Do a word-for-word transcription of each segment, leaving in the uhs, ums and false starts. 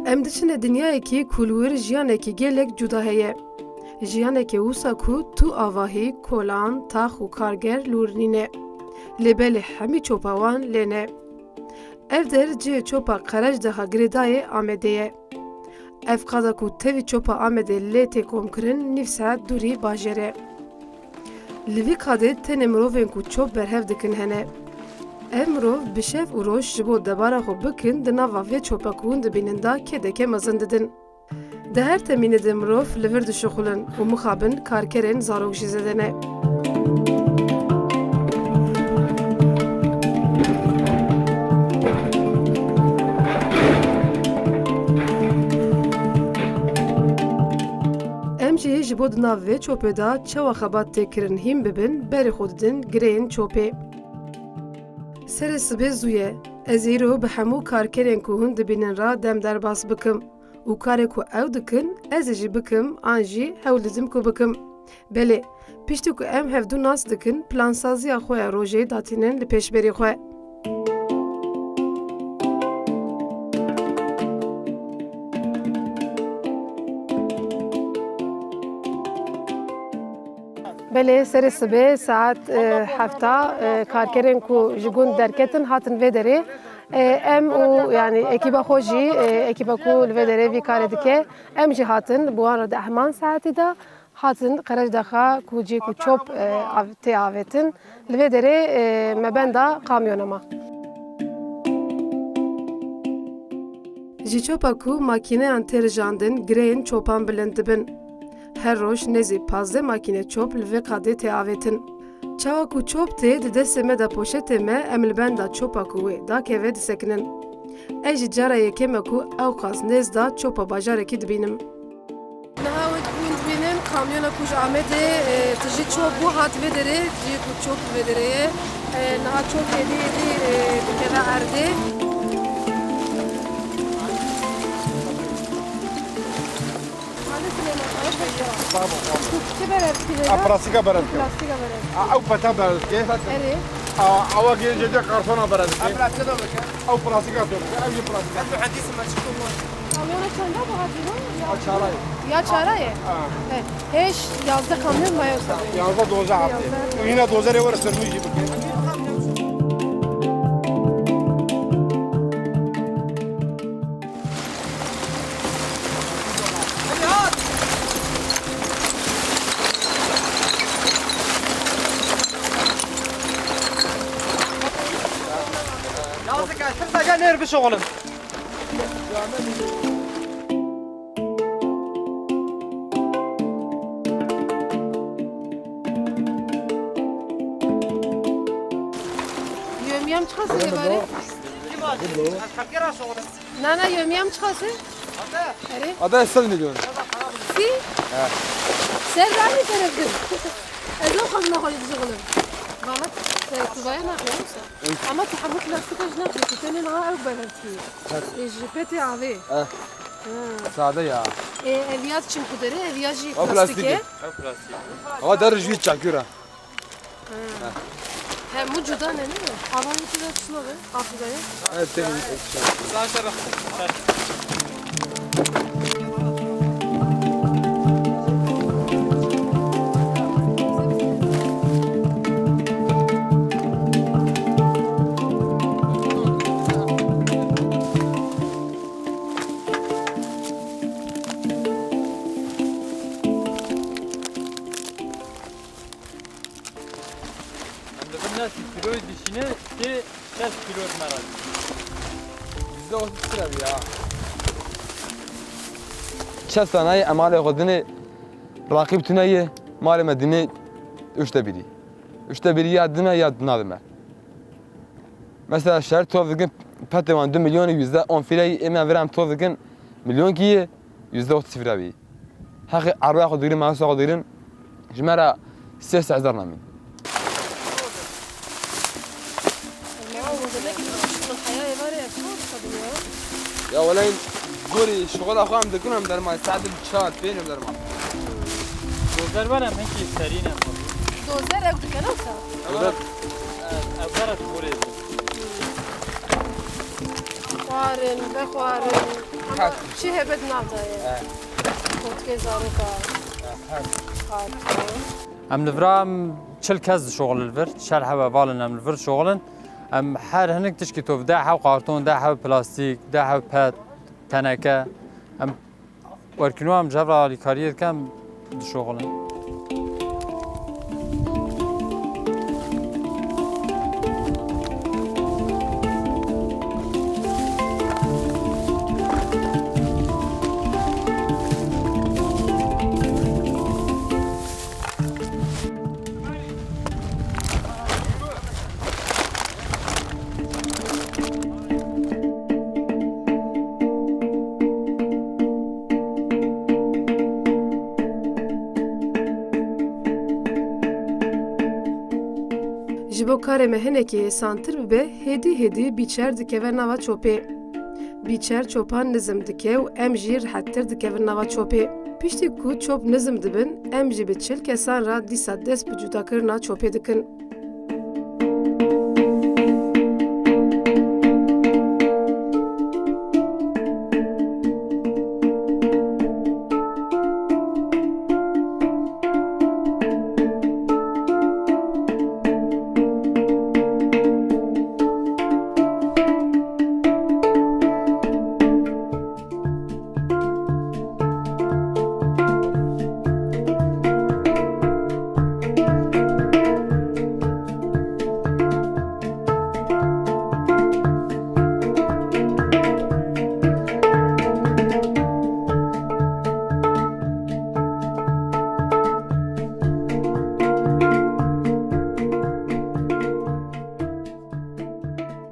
Em diçine dinyayekî ku li wir jiyanekî gelek cuda heye. Jiyanekê wisa ku tu avahî, kolan, tax û karger li wir nîne. Lê belê hemî çopa wan lê ne. Ev der cihê çopa Qerecdaxa girêdayê Amedê ye. Ev qada ku tevî çopa Amedê lê tê komkirin nîv saet dûrî bajêr e. Li vî qadê tenê mirovên ku çop berhev dikin hene. Ev mirov bi şev û roj ji bo debara xwe bikin di nava vê çopa ku hûn dibînin de kêdeke mezin didin. Di her temînê de mirov li vir dişuxulin û mixabin karkerên zarok jî zêde ne. Em jî ji bo di nav vê çopê de çawa xebat tê kirin hîn bibin, berê xwe didin gireyên çopê. Serê sibê zû ye. Ez îro bi hemû karkerên ku hûn dibînin re dem derbas bikim û karê ku ew dikin, ez ê jî bikim an jî hewl didim ku bikim. Belê, piştî ku em hevdu nas dikin, plansaziya xwe ya rojê datînin li pêşberî xwe. Belê, serê sibê saet, e, hefta, e, karkerên ku ji gund derketin hatin vê derê. E, em û, yanî, ekîba xwe jî, e, ekîba ku li vê derê vî karê dike, em jî hatin, bi wan re di ehman saetî de hatin Qerecdaxa ku cihê ku çop, e, av-, tê avêtin, li vê derê, e, me benda kamyona ma. Ji çopa ku makîneyan tê rijandin, gireyên çopan bilind dibin. Her roj nêzî pazdeh makîne çop li vê qadê tê avêtin. Çawa ku çop tê di destê me de poşetê me, em li benda çopa ku wê dakeve disekinin. Ev jî cara yekem e ku ew qas nêz de çopa bajarekî dibînim. Niha wek hûn dibînin, kamyona ku ji Amedê, e, tijî çop bû, hat vê derê, cihê ku çop li vê derê ye. E, niha çop hêdî hêdî, e, dikeve erdê. Sağ ol. Çi berev dikî? A, plastika berev dike. Plastika berev. A, ew peta berev dike. Erê. A, ewa gelince de kartona berev dike. Ew plastika da bike. Ew plastika da bike. Ew yê plastika. Ez mühendisim, ben çıktım. Kamyona çanda bu haciro? Ya çara ye. Ya çara ye? Ha. He. Heş, yazda kamyon maya usta. Yazda doza hafte. Yazda. Yine doza ne var, sırmı gibi. Yazık, kimse gel, nerede bir şey oğlum? Yevmiyem çiqas ê barê? Na, na, yevmiyem çiqas ê? Erê. Ada sed milyon. Sî? He. Ser de aynı tarafı. Ez o kadına koyup zıgılım. Bana, e, tuvaya ne yapıyorsun? Ama tu hemû plastika ji naxê, tu tenê niha ew berev dikî. Ê, ji petê avê. Eh. Ha. Sade ya. Ê, ev ya çim ku derê, ev ya jî plastîk e. Ev plastîk e. Ew plastîk e. Ama der ji wî çakûr e. Ha. Hemû cuda ne, ne? Ava wî tu de tişna be, qafî de ye. Evet, tek bir şey. Em li vir nesî kîloyê dişîne tê şeş kîlo ji me re. Yüzde otuz lira ya. Çend sene ye em malê xwe dinê, raqîb tune ye, malê me dinê üçte birî. Üçte birî ya dine ya nadime. Mesela şer tov dikin, petê wan du milyonî, yüzde on fireyî, ê me vir em tov dikin, milyonkî ye, yüzde otuz fire bî. Heqê erbaya xwe digirin, mausa xwe digirin, ji me re sê sed hezar namîn. Ya wele gorî şixula xwe em dikin, em derma, saet çar, pênc em derma. Dozer were, hinkî serî ne. Dozer ew dikene wisa? Dozer. Ev were gorê. Xwarin, vexwarin. Ama çi hebe di nav de ye. He. Kotkê zaroka. He, her. Karton. Em li vira em çil kes dişoxilin li vir. Çel hev heval in em li vir dişoxilin. Em her hinek tişkî tov, deh hev karton, deh hev plastîk, deh hev pet, teneke. Em Werkîno em ji hev re alîkariyê dikin, em dişoxilin. Ji bo karê me hinekî hêsantir bibe, hêdî hêdî bîçer dikeve nava çopê. Bîçer çopan nizm dike û em jî rihettir dikevin nava çopê. Piştî ku çop nizm dibin, em jî bi çil kesan re dîsa dest bi cudakirina çopê dikin.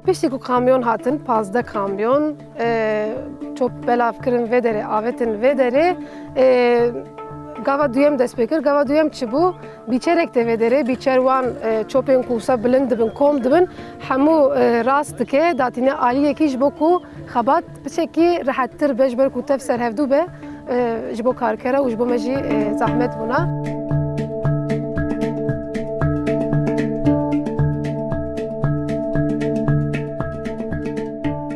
Piştî ku kamyon hatin, pazdeh kamyon, e, çop belav kirin vê derê, avêtin vê derê, e, gava duyem dest pê kir. Gava duyem çi bû? Bîçerek tê vê derê. Bîçer wan, e, çopên ku wisa bilind dibin, kom dibin, hemû, e, rast dike, datîne aliyekî ji bo ku xebat piçekî rihettir be, ji ber ku tev serhevdû be, e, ji bo karkera û ji bo me jî, e, zehmet bûna.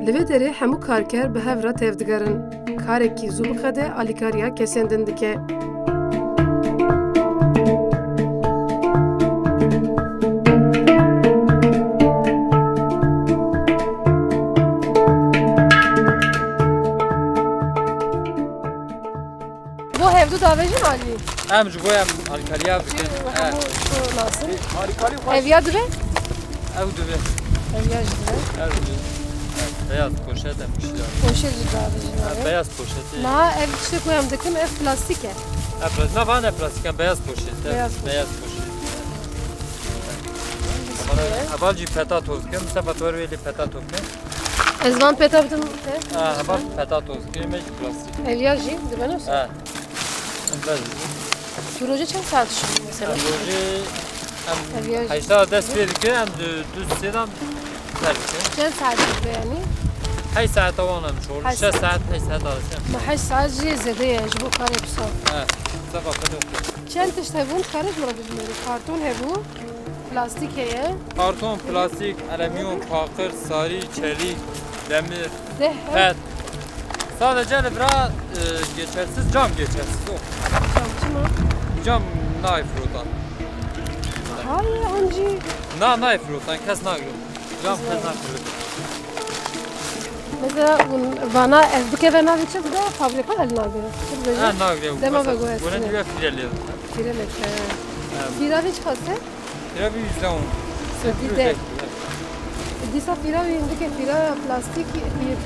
Li vê derê hemû karker bi hev re tevdigerin. Karekî zû biqede alîkariya kesên din dike. Bo hevdu davêjin alî. Em ji bo em alîkariya bikin. Hemû şo nasin. Ev ya dibe? Ew dibe. Ev ya jî dibe. Ev dibe. Beyaz poşet em kişiya. Poşet jî davêjin. Ha, beyaz poşet. Na ev tiştê ku em dikin, ev plastîk e. Ev plas-, na van ev plastîk e, beyaz poşet. Beyaz poşet. Beyaz poşet. Heval jî peta toz dikin. Sefa tu wê lê peta toz bikin. Ez van peta bidim te. Ha, heval peta toz dikin. Me jî plastik. Ev ya jî dibeno se? Ha. Bes. Tu rojê çend saet şû mesela? Em rojê, em Ev ya jî. Heyşta dest pê dikin, em du, du sêdan ser dikin. Çend saet dibe yani? Heşt saet wan em şol. Heşt saet. Şeş saet, heşt saet arasında. Ma heşt saet jî zêde ye ji bo karê pisa. Ha. Sefa peta toz. Çend tişt hebûn, karê ji min re bijimêrî. Karton hebû. Plastik heye. Karton, plastik, alüminyum, paqir, sarî, çelîk, demir, pet. Sadece li vira, e, geçersiz, cam geçersiz o. Cam çima? Cam nayê firotan. Hayır, ancî. Na, nayê firotan, kes nagre. Cam kes nagre. Mesela, hûn vana ev bikeve navê çi bide, fabrika hel nagre. Çi dibêje? Ha, nagre. Dema veguhestine. Wene dibe fîre lê. Fîre lê, he. Fîra vê çiqas e? Fîra vî yüzde on. Yüzde on. Dîsa fîra wî hindike fîra plastîk,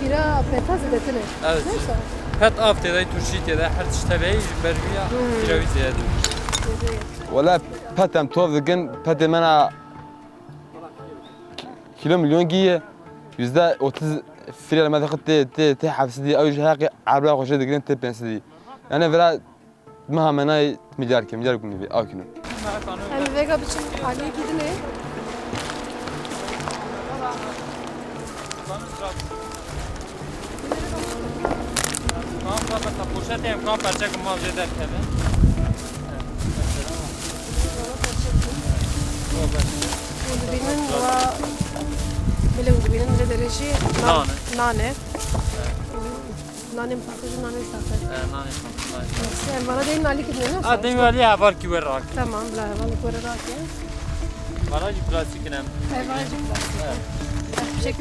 fîra peta zêdetir e. Evet. Neyse. Pet av tê de, turşî tê de, her tişt tê de, ji ber vî ya fîra wî zêdetir. Wele pet em tov dikin, petê me na kîlo milyon giye, yüzde otuz fîra me dixit tê, tê, tê heft sedî, ew ji heqê erba xwe jê digirin tê pênc sedî. Yani vira Meha me nayê milyar ke, milyar gumî vê, ew kîno. Em vêga biçin aliyekî dinê. Kan ka mesela poşetê em kan perçek mal jê derkeve. Hûn dibînin wa, belê hûn dibînin vê derê jî nan, nan e. Nan e. Nanên paqij û nanên saxir. E, nanên paqij, nanên saxir. Sen bana deyin nalî kidin, ne? Ha, deyin wali hevalkî we rakî. Tamam, bila hevalkî we rakî. Vana jî plastik in em. Heval jî plastik. Evet. Çek.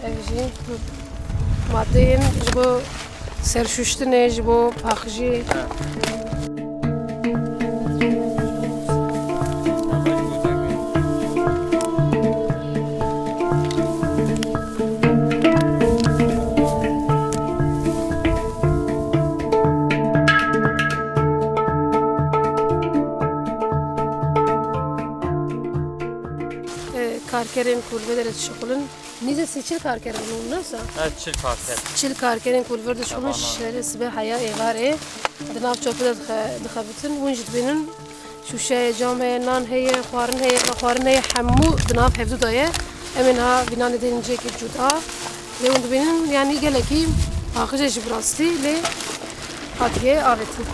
Ev jî madeyên ji bo serşuştinê, ji bo paqijê. E, karkerên ku li vê derê dişixulin, nîzê sî çil karker bûn, ne wisa? Evet, çil karker. Çil karkerên ku li vir dişixulin, şerê sibe heya êvarê di nav çopê de dixe-, dixebitin. Hûn jî dibînin, şûşeyê cam heye, nan heye, xwarin heye, xwarin heye, hemû di nav hevdû de ye. Em ê niha vî nanê dênin cihekî cuda. Lê hûn dibînin, yanî gelekî paqij e jî bi rastî, lê hatiye avêtin.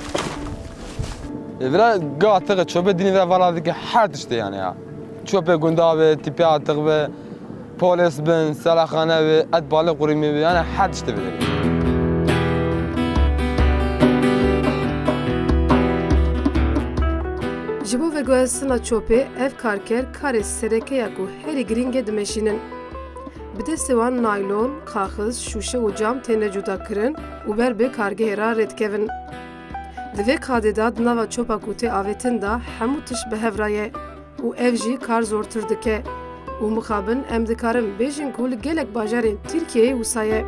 Ê, vira ga atiqe çopê dînî vira vala dike her tiştê yani ya. Çopê gunda be, tîpê atiq be, polis bin, selaxane be, et balık kurimi be, yani her tiştê be. Ji bo veguhestina çopê, ev karker karê sereke ya ku herî girîng e dimeşînin. Bi destê wan naylon, kaxiz, şûşe û cam têne cuda kirin û ber bi kargehê re rê dikevin. Di vê qadê de di nava çopa ku tê avêtin de hemû tişt bi hev re ye û ev jî kar zortir dike û mixabin em dikarin bêjin ku li gelek bajarên Tirkiyeyê wisa ye.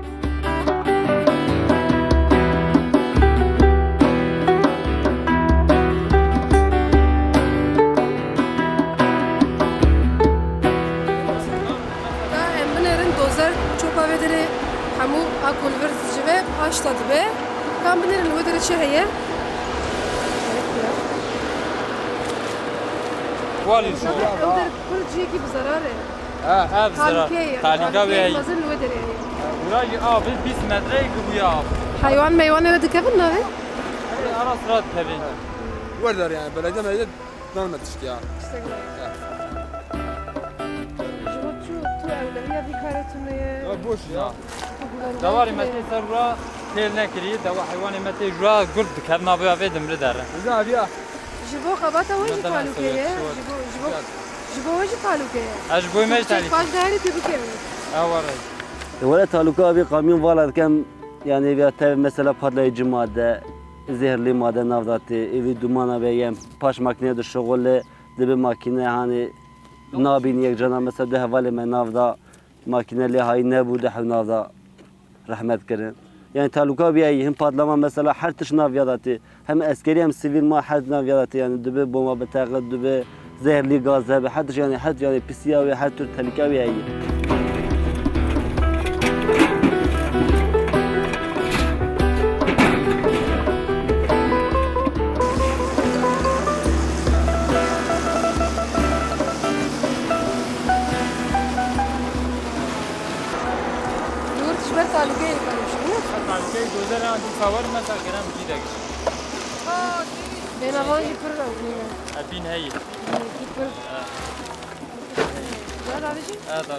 Da em binêrin dozer çopa vê derê hemû a ku li vir dicive paşta dibe. Ka em binêrin li wê derê çi heye? Walî şu. Ew der pir cihekî bi zerar e. Ha. Ev zerar. Talûke ye. Talûka wê heye. Mezin li wê derê heye. Ura jî avê bîst metre gibuya av. Heywan meywan eve dikevin navê? Ey, ara sıra dikevin. Werdar yani, belediye meclisi Nan me tiştiya. Tiştek ne? Ya. Ji bo çi tu ewlehiya vî karê tune ye? Ya boş ya. Tu guvendarî tune ye. Dewarê me tê ser ra têl nekirî, dewa heywanê me tê jura gurd dikevna vê avê dimri derin. Bize aviya. Ji bo xebata we jî talûke ye. Ji bo, ji bo, ji bo we jî talûke ye. Ez ji bo me jî talûke. Paş deherî tu bikevî. Ewa re. Were talûka vî kamyon vala dikem, yani vîya tev mesela patlayıcı madde, zehirli madde navdatê, evî dumana ve yem. Paş makîne dişixulê, dibe makîne, hanê, nabîn yek cana, mesela du hevalê me nav da, makîne lê hayî nebû, du hev nav da rehmet kirin. Yani talûka bî heyî, hin patlama mesela her tişt nav ya da tê. Hem eskerî hem sivîl ma her nav ya da tê. Yani dibe bomba biteqe, dibe zehirli gaz hebe, her tişt yani, her yani pisiya wê, her tür tehlîka wê heyî. Li wir ji ber talûkeyê dikarî bişî, ne? Talûkeyê dozera dîsa wer mesela kerem jî de gişt. Bênavan jî pir rewşîn e. E, bîn heyî. Bîn pir. E. Daha davêjî? E, da.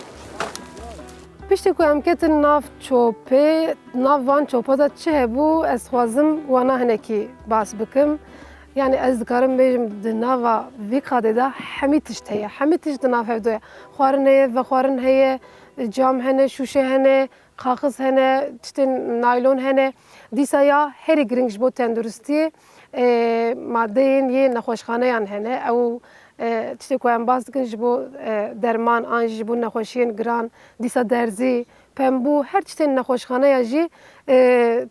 Piştî ku em ketin nav çopê, nav van çopa de çi hebû, ez dixwazim wana hinekî bas bikim. Yani ez dikarim bêjim, di nava vî qadê de hemî tişt heye, hemî tişt di nav hev de ye. Xwarin heye, vexwarin heye, cam hene, şûşe hene, kaxiz hene, tiştên naylon hene. Dîsa ya herî girîng ji bo tenduristiyê, e, madeyên yê nexweşxaneyan hene. Ew, e, tiştê ku em bas dikin ji bo, e, derman an jî ji bo nexweşiyên giran, dîsa derzî, pembû, her tiştên nexweşxaneya jî, e,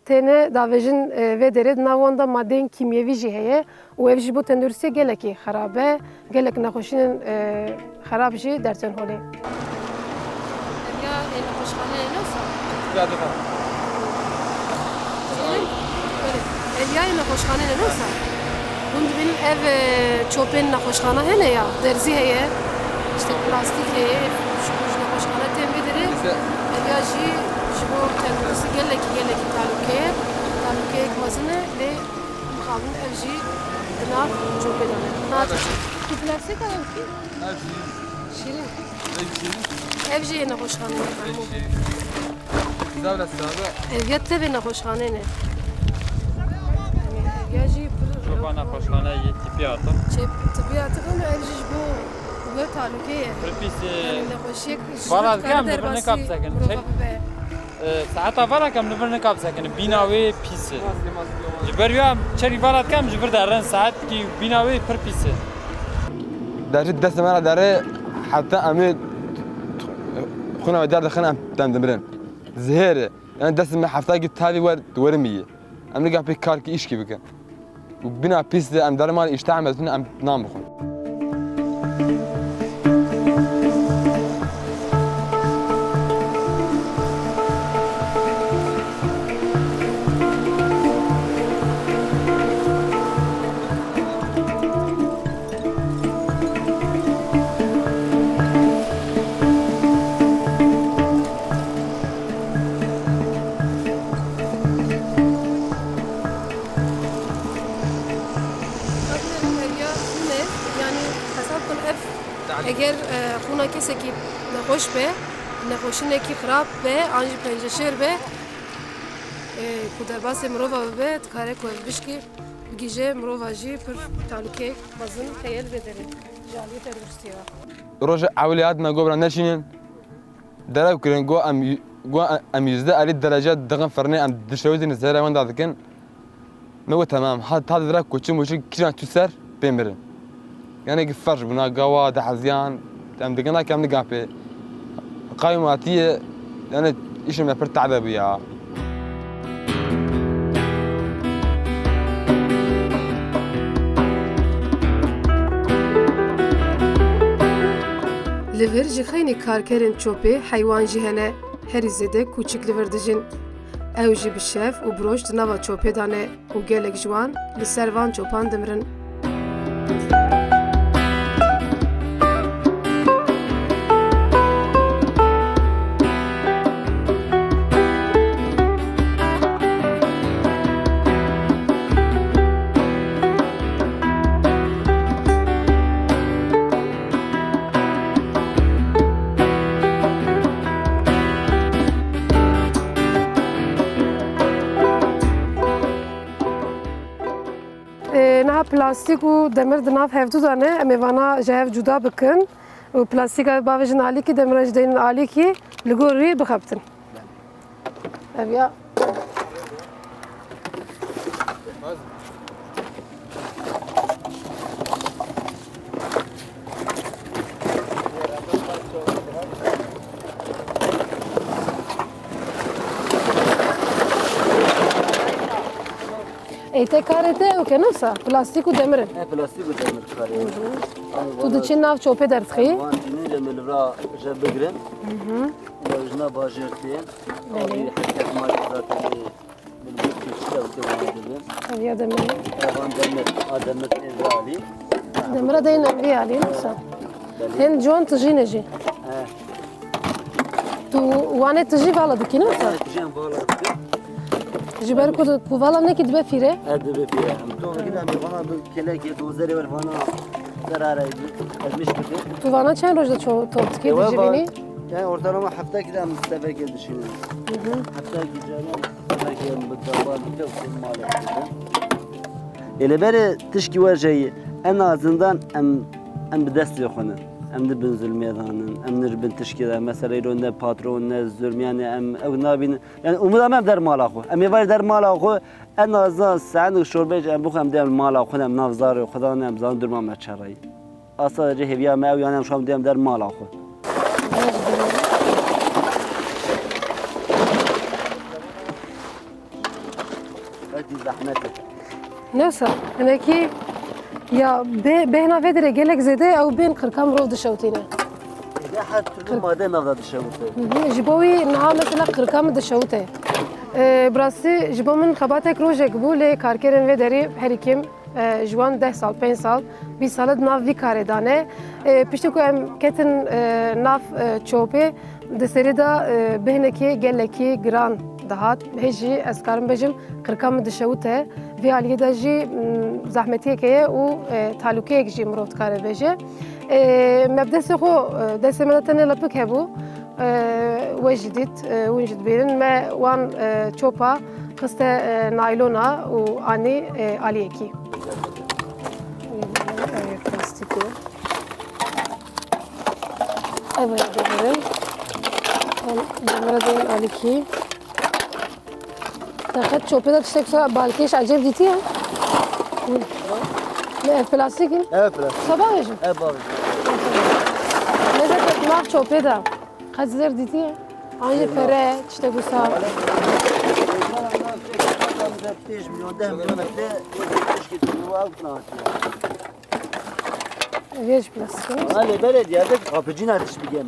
têne davêjin, e, vê derê. Di nav wan de madeyên kîmyevî jî heye û ev ji bo tenduristiyê gelekî xerab e. Gelek nexweşînên, e, xerab jî dertên holê. Ev ya, e, nexweşxane ne wisa? Ya, dixwe. Ev ya, e, nexweşxane ne wisa? Hûn dibînin ev, e, çopên nexweşxana hene ya, derzî heye, işte plastîk heye, ji bo ji nexweşxane tên vê derê. Ev ya jî ji bo tenduristî gelekî, gelekî talûke ye. Talûkeyek mezin e, lê mixabin ev jî di nav çopê de ne. Na çi? Tu plastîk al kî? Ev jî. Şîrîn. Ev jî. Ev jî yê nexweşxanê ne hemû. Ev ya tevê nexweşxanê ne. Ev ya jî pir. Şopa nexweşxane yê tîpî hatin. Çê tîpî hatin, ev jî ji bo we talûkê ye. Pir pîs e. Yani nexweşiyek ji Valla dikare dikem li vir derbasî nikap sekin. Mirova bibe. E, saeta vara kem li vir nikap sekin. Bîna wê pîs e. Ji ber ya çerî vara dikem ji vir derin saetkî bîna wê pir pîs e. Derî destê me re derê heta em ê xwîna wê derdixin em dem dimirin. Zihêr e. Yani destê me hefta kî tavî wer, werimî ye. Em niga pê kar kî îş kî bikin. Û bîna pîs de em derê mal îştah me ditin em nan bixwin. Yanî hesab kun ev eger, e, xûna kesekî nexweş be, nexweşînekî xirab be, an jî penceşêr be, e, ku derbasê mirova bibe, dikare ku ev bişkî bigihîje mirova jî pir talûkeyek mezin heye li vê derê ji aliyê tenduristiya. Roja ewilê hatina go bira neşînin. Derew kirin, go em, go em yüzde elli derece dixin firnê, em dişewitînin, zehra wenda dikin. Me got, "Temam, ha, ta divira koçî moçî kîjan çû ser, pê mirin." Yani ki ferş bûna, gawa, diheziyan, em dikin, nakem nigan pê. Qayûmatî ye, yani îşê me pir tade bû ya. Li vir ji xeynî karkerên çopê heywan jî hene, herî zêde kûçik li vir dijîn. Ew jî bi şev û bi roj di nava çopê de ne û gelek ji wan li ser van çopan dimirin. Ê, niha plastîk û demir di nav hevdu de ne, em ê vana ji hev cuda bikin û plastîka bavêjin alîkî, demira jî deynin alîkî, li gor wî bixebtin. Ev ya. Ê, te karê te ew ke, ne wisa? Plastîk û demir in. E, plastîk û demir karê. Hı hı. Tu diçî nav çopê derdixî? Wan tînin, em ê li vira je bigirin. Hı hı. Ew ji nav bajêr tên. Belê. Ew herkes ma zaten ê min bi çi ew tê wan dibin. Ev ya demir. Ev wan demir, a demir tê vê alî. Demira deyne vê alî, ne wisa? Belê. Hin ciwan tijîne jî. E. Tu wanê tijî vala dikî, ne wisa? E, tijî em vala dikin. Ji ber ku, ku vala nekî dibe fîre? E, dibe fîre. Em to vekî de em vana bi kelekê dozerê wer vana zerarê bi ezmiş bikin. Tu vana çend roj de ço-, top dikî, dijivînî? Yani ortalama heftekî de em stevekê dişînin. Hı hı. Heftekî caran stevekê em bi dawa dike û malê dike. Ê, li berê tişkî we jeyî, en azından em, em bi destê xwe ne. Em di bin zulmê de nin, em nir bin tişkî de. Mesela îro ne patron, ne zulm, yani em ew nabînin. Yani umida me em der mala xwe. Em ê vay der mala xwe, en azından saenek şorbeyê em bixwe, em dê em mala xwe, em nav zarê xwe de ne, em zan durma me çerayî. A sadece hêviya me ew, yani em şam dêm der mala xwe. Hadi zahmet et. Ne wisa, hinekî ya bê-, bêhna vê dirê gelek zêde ew bên qirka mirov dişewtîne. Her türlü made nav de dişewite. Hı hı, ji bo wî niha mesela qirka min dişewite. Ee, bi rastî ji bo min xebatek rojek bû, lê karkerên vê derî herî kêm e, ji wan deh sal, pênc sal, bîst sal di nav vî karê de ne. E, piştî ku em ketin, e, nav, e, çopê, di serî de, e, bêhnekê gelekî giran dihat. Hê jî ez karim bêjim, qirka min dişewite. Vê aliyê de jî, m, zehmetiyek heye û, e, talûkeyek jî mirov dikare bêje. E, me bi destê xwe, e, destê me de tenê lepik hebû. E, we jî dît, e, hûn jî dibînin. Me wan, e, çopa xiste, e, naylona û anî, e, aliyekî. Ev plastîk e. Ev ê demirin. Em demira deyên alîkî. Te qet çopê de tiştek wisa balkêş ecêb dîtiye? Ne, ev plastîk in? Ev plastîk. Wisa bavêjim? Ev bavêjim. Ne de qet nav çopê de. Qet zêr dîtiye? An jî pere, tiştek wisa. Pênc milyon, deh milyon ekle, tişkî tu ew natiye. Vêj plastik. Alê berê diye de kapıcına tişbigem.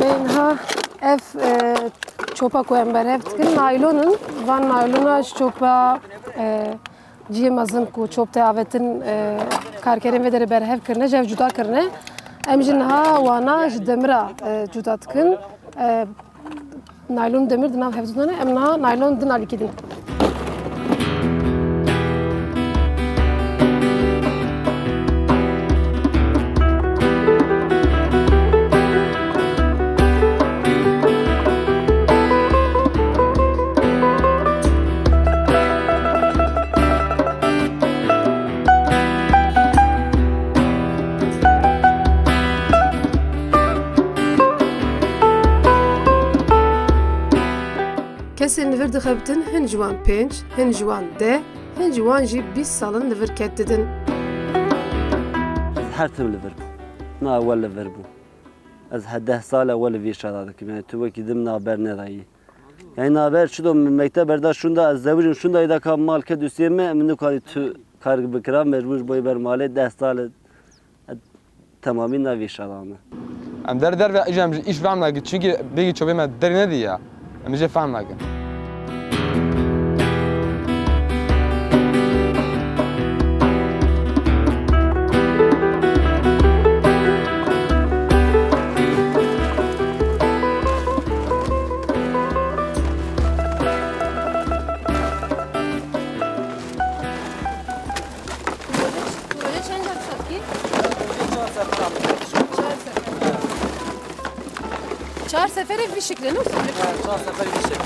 Bê niha ev, e, çopa ku em berhev dikin naylon in. Van naylona ji çopa, e, cihê mezin ku çop tê avêtin, e, karkerên vê derê berhev kirine, ji hev cuda kirine. Em jî niha wana ji demira, e, cuda dikin. E, Naylon demir di nav hev didane, em niha naylon din alîkî din. Kesên li vir dixebitin, hin ji wan pênc, hin ji wan deh, hin ji wan jî bîst sal in li vir ket didin. Ez her tim li vir bûm. Na ewel li vir bûm. Ez heh deh sal e we li vî şera dikim. Yani tu wekî din naber nedayî. Yani naber çi do mekteb berda şunda ez zewicim şunda îda ka mal ke dusiyê me, min nikarî tu kar bikira, mecbûr ji bo ber malê deh sal e. Temamî navê şerane. Em der derve îja em ji îş fehm nakin, çunkî bêgî çopê me derî nediye. Em jê fehm nakin. Proje çend car çap kî? Proje çar sefer amû. Çar sefer. Çar seferek vî şikle, ne? Ha, çar sefer vî şikle.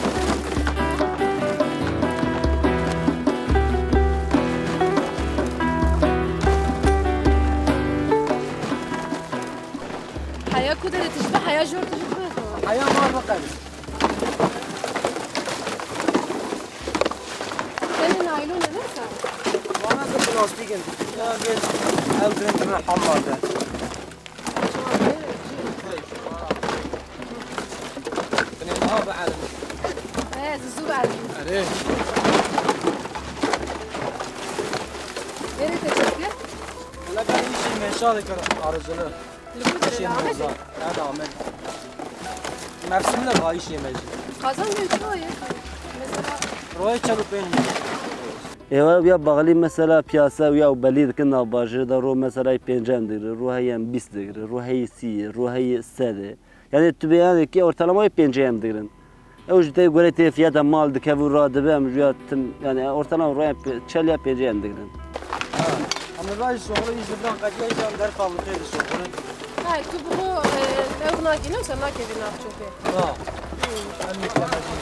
Heya ku derê tişt be, heya jor tişt be. Heya mal baqev. Tenê naylon e, ne sa? Wana da plastik in. Ya geç. Ev girin girin hammal de. Tenê daha be elim. He, zû be elim. Erê. Nereye teşekkür? Wala ben işim meşale kar aracılığı. Li ku derê li Amedê? Nerede Amed? Mevsimler ha işe mecbur. Kazan ne çawa ye? Mesela Royê çel û pênc. Êwa ya baxlî mesela piyasa ya belî dikin nav bajêr de ro mesela pêncem digre, ro heyem bîst digre, ro heyî sî ye, ro heyî sed e. Yani tu bê yani ki ortalamayı pêncem digrin. Ew ji te gore tê fiyata mal dikeve û radibe em ji ya tim, yani ortalama royan pê-, çel ya pêncê em digirin. Ha. Em li vaj şoxulê îş li vir qediya îş em der fabrikê dişoxulin. Ha, tu bi xwe, e, ew nakî ne, sen nakevî nav çopê. Ha. Hmm. Em nikemecî.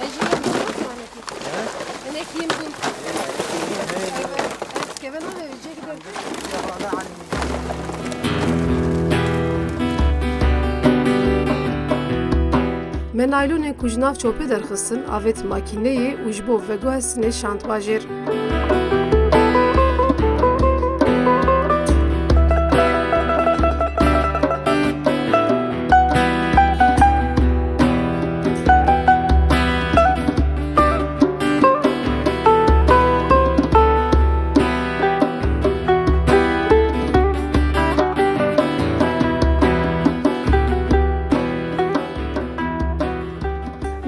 Ez jî yêm bûm, zanekî. He? Hinek yêm bûm. He, he, he. Evet, evet, keve nave, cek de. Me naylonên ku ji nav çopê derxistin, avêt makîneyê û ji bo veguhestinê şand bajêr.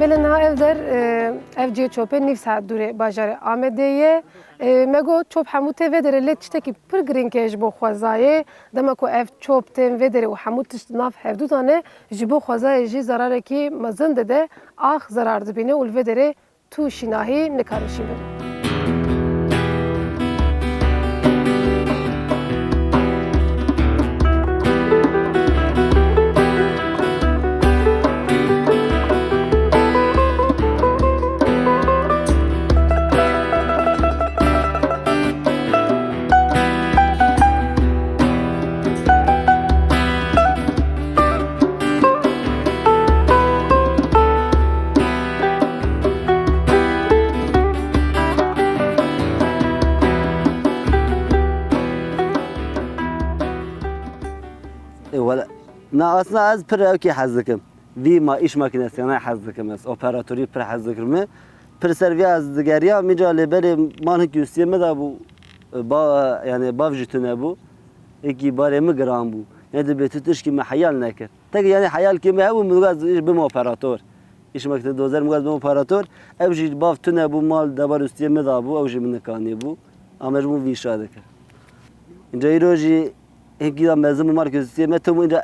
Belê niha ev der, e, Ev cihê çopê nîv saet dûrê bajarê Amedê ye. E, me got çop hemû tê vê derê, lê tiştekî pir girîng e ji bo xwezayê. Dema ku ev çop tên vê derê û hemû tişt di nav hevdû de ne, ji bo xwezayê jî zerarekî mezin dide, ax zerar dibîne û li vê derê tu şînahî nikarin şîn bibî. Ê, wele, na, aslında ez pir ewkî hez dikim. Vî ma îş makinesyanê hez dikim ez. Operatorî pir hez dikim mi. Pir ser vî ez digeriya, mîca lê berê man hikî ustiyê mi de bû. Ba, yani bav jî tune bû. Hikî barê mi giran bû. Ne dibê tu tişkî me heyal nekir. Tek yani heyal kê me hebû, mi digot ez bim operator. Îş makine dozer mi digot ez bim operator. Ew jî bav tune bû, mal debar ustiyê mi de bû, ew jî min nikanî bû. Ama ji bû vî şa dikir. Înca îro jî hingî da mezin bû, mal kê ustiyê me, tim înca,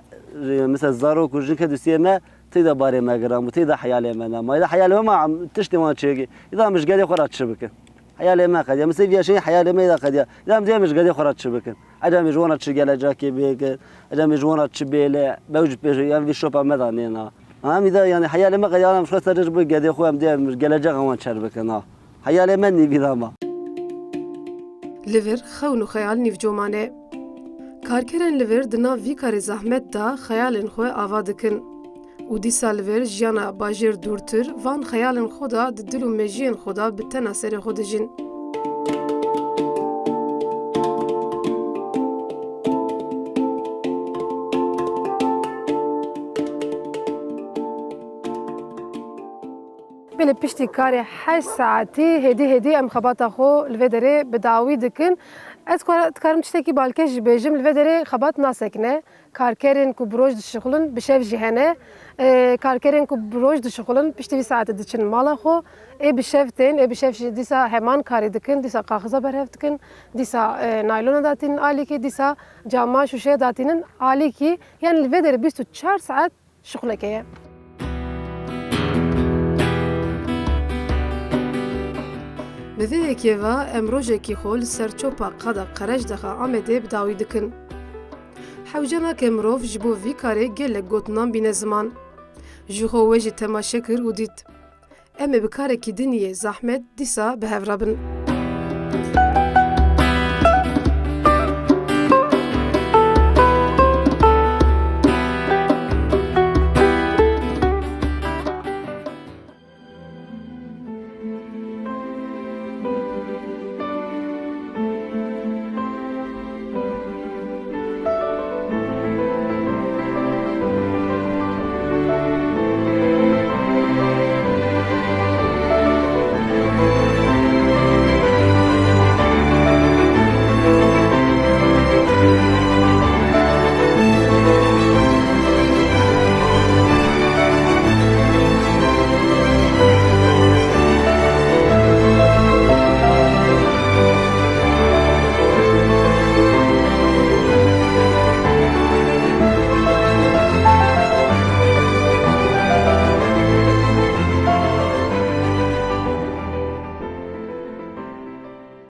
e, mesela zarok û jinke ustiyê me, tê de barê me giran bû, tê de heyalê me ne. Ma da heyalê me ma tiştê wan çêkê. Îda em ji gedê xwe re çi bikin? Heyalê me qediya. Min sê viya şey heyalê me da qediya. Îda em dê em ji gedê xwe re çi bikin? Ecem ji wan re çi gelecekê bêkin? Ecem ji wan re çi bêle? Bew ji pêş yan vî şopa me da nêna. Ha, em îda yani heyalê me qediya, em ji xwe ser ji bo gedê xwe em dê em gelecek wan çer bikin ha. Heyalê me nîvî da ma. Li vir xewn û xeyal nîvcoman e. Karkerên li vir di nav vî karê zehmet de xeyalên xwe ava dikin. Û dîsa li vir jiyana bajêr dûrtir van xeyalên xwe de di dil û mejiyên xwe de bi tena serê xwe dijîn. Belê piştî karê heşt saetî hêdî hêdî em xebata xwe li vê derê bi dawî dikin. Ez dikar-, dikarim tiştekî balkêş jî bêjim, li vê derê xebat nasekine. Karkerên ku bi roj dişixulin, bi şev jî hene. E, karkerên ku bi roj dişixulin, piştî vî saetê diçin mala xwe. Ê bi şev tên, ê bi şev jî dîsa heman karî dikin, dîsa kaxiza berhev dikin, dîsa, e, naylona datînin alîkî, dîsa cama şûşeya datînin alîkî. Yani li vê derê bîst û çar saet şixuleke ye. Bi vê yekê ve em rojekî xwe li ser çopa qada Qerecdexa Amedê bi dawî dikin. Hewce nake mirov ji bo vî karê gelek gotinan bîne ziman. Ji xwe we jî temaşe kir û dît. Em ê bi karekî din yê zehmet dîsa bi hev re bin.